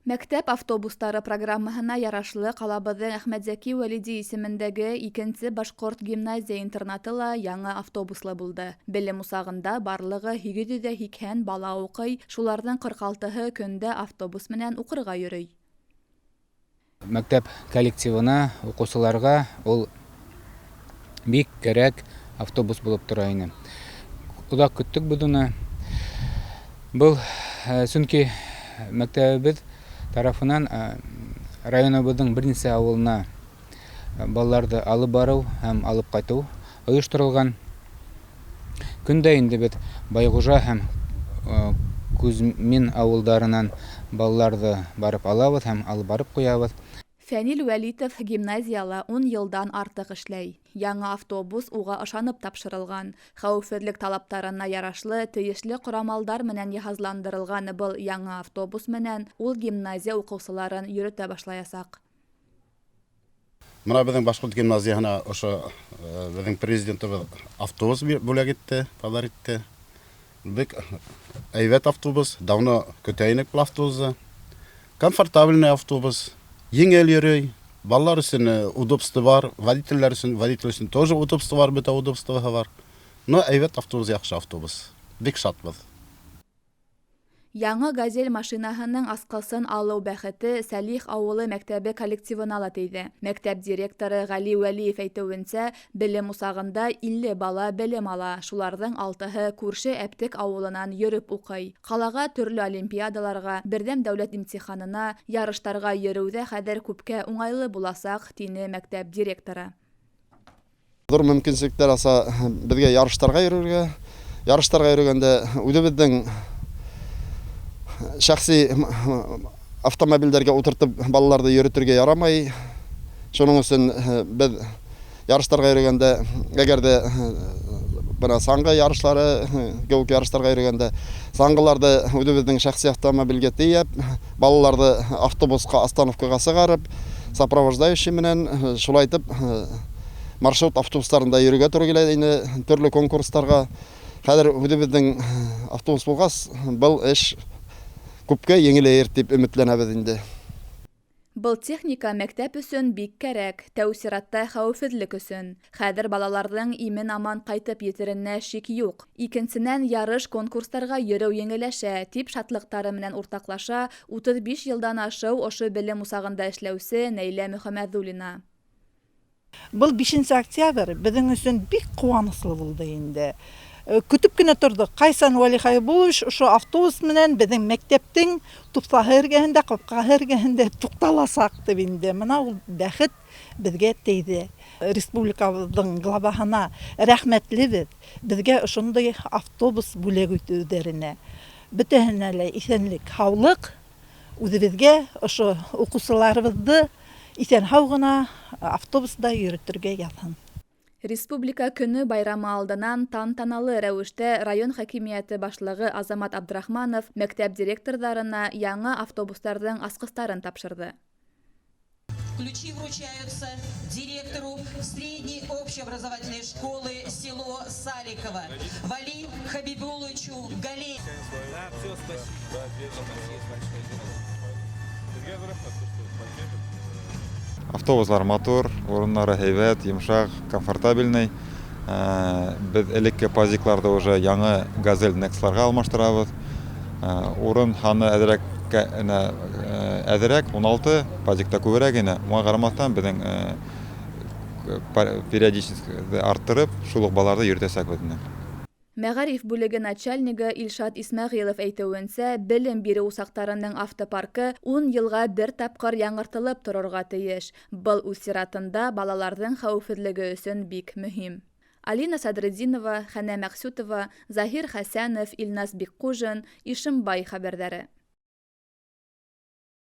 Мәктәп автобустары программаһына ярашлы ҡалабыҙҙың Әхмәтзәки Вәлиди исемендәге икенсе башҡорт гимназия-интернаты ла яңы автобуслы булды. Белем усағында барлығы 880 бала уҡый, шуларҙың 46-һы көндә автобус менән уҡырға йөрөй. Мәктәп коллективына, уҡыусыларға ул бик кәрәк автобус булып тора ине. Оҙаҡ көттөк беҙ уны. Был сөнки мәктәбебеҙ тарафынан районыбыҙҙың бер нисә ауылына балаларҙы алып барыу һәм алып ҡайтыу ойошторолған. Көндә инде беҙ Байғужа һәм Кузьмин ауылдарынан балаларҙы барып алабыҙ һәм алып барып ҡуябыҙ. Фәнил Вәлитов гимназияла 10 йылдан артыҡ эшләй. Яңы автобус уға ышанып тапшырылған. Хәүефһеҙлек талаптарына ярашлы тейешле ҡорамалдар менән йыһазландырылған был яңы автобус менән ул гимназия уҡыусыларын йөрөтә башлаясаҡ. Мына беҙҙең башҡорт гимназияһына ошо беҙҙең президентыбыҙ автобус бүләк итте, подарок итте. Бик әйбәт автобус, давно көтә инек был автобусты. Комфортабельный автобус. Еңел йөрөй, балалар өсөн удобство бар, водительләр өсөн, водитель өсөн тоже удобство бар, бөтә удобствоһы бар. Но әйбәт автобус, яҡшы автобус. Бик шатбыҙ. Яңы «Газель» машинаһының асҡысын алыу бәхете Сәлих ауылы мәктәбе коллективына ла тейҙе. Мәктәп директоры Ғәли Вәлиев әйтеүенсә, белем усағында 50 бала белем ала, шуларҙың 6-һы күрше Әптек ауылынан йөрөп уҡый. Ҡалаға төрлө олимпиадаларға, берҙәм дәүләт имтиханына, ярыштарға йөрөүҙә хәҙер күпкә уңайлы буласаҡ, тине мәктәп директоры. Ҙур мөмкинселектәр аса беҙгә ярыштарға йөрөргә. Ярыштарға йөрөгәндә үҙебеҙҙең шәхси автомобилдәргә ултыртып балаларҙы йөрөтөргә ярамай. Шуның өсөн беҙ ярыштарға йөрөгәндә, әгәр ҙә бына саңғы ярышлары кеүек ярыштарға йөрөгәндә, саңғыларҙы үҙебеҙҙең шәхси автомобилгә тейәп, балаларҙы автобусҡа, остановкаға сығарып, сопровождающий менән шулай итеп маршрут автобустарында йөрөргә тура килә ине төрлө конкурстарға. Хәҙер үҙебеҙҙең автобус булғас, был эш күпкә еңеләйер тип өмөтләнәбеҙ инде. Был техника мәктәп өсөн бик кәрәк, тәү сиратта хәүефһеҙлек өсөн. Хәҙер балаларҙың имен-аман ҡайтып етеренә шик юҡ. Икенсенән, ярыш конкурстарға йөрөү еңелләшә, тип шатлыҡтары менән уртаҡлаша 35 йылдан ашыу ошо белем усағында эшләүсе Нәйлә Мөхәмәҙуллина. Был 5 октябрь беҙҙең өсөн бик ҡыуаныслы булды инде. Көтөп кенә торҙоҡ. Ҡайсан Вәли Хәйбуллович ошо автобус менән беҙҙең мәктәптең тупсаһы эргәһендә, ҡапҡаһы эргәһендә туҡталасаҡ тип инде. Мына ул бәхет беҙгә тейҙе. Республикабыҙҙың главаһына рәхмәтлебеҙ. Беҙгә ошондай автобус бүләк итеүҙәренә. Бөтәһенә лә иҫәнлек, һаулыҡ, үҙебеҙгә ошо уҡыусыларыбыҙҙы иҫән-һау ғына автобуста йөрөтөргә яҙһын. Республика көнө байрамы алдынан тантаналы рәүештә район хакимиәте башлығы Азамат Абдрахманов мәктәп директорҙарына яңы автобустарҙың асҡыстарын тапшырҙы. Ключи вручаются директору средней общеобразовательной школы село Саликово Вали Хабибулловичу Галееву. Да, все, спасибо. Автобуслар матур, урыннары һәйбәт, йомшаҡ, комфортабельный. Беҙ элекке пазикларҙы уже яңы «Газель Нексларға» алмаштырабыҙ. Урын һаны әҙерәк, 16, пазикта күберәк ине. Уға ҡарамаҫтан беҙҙең периодичностьты арттырып, шул уҡ балаларҙы йөрөтәсәкбеҙ инде. Мәғариф бүлеге начальнигы Илшат Исмәғилов әйтеүенсә, белем биреү усаҡтарының автопаркы 10 йылға бер тапҡыр яңыртылып торорға тейеш. Был үҙ сиратында балаларҙың хәүефһеҙлеге өсөн бик мөһим. Алина Садретдинова, Хәнә Мәҡсүтова, Заһир Хәсәнов, Илназ Бикҡужин, Ишембай хәбәрҙәре.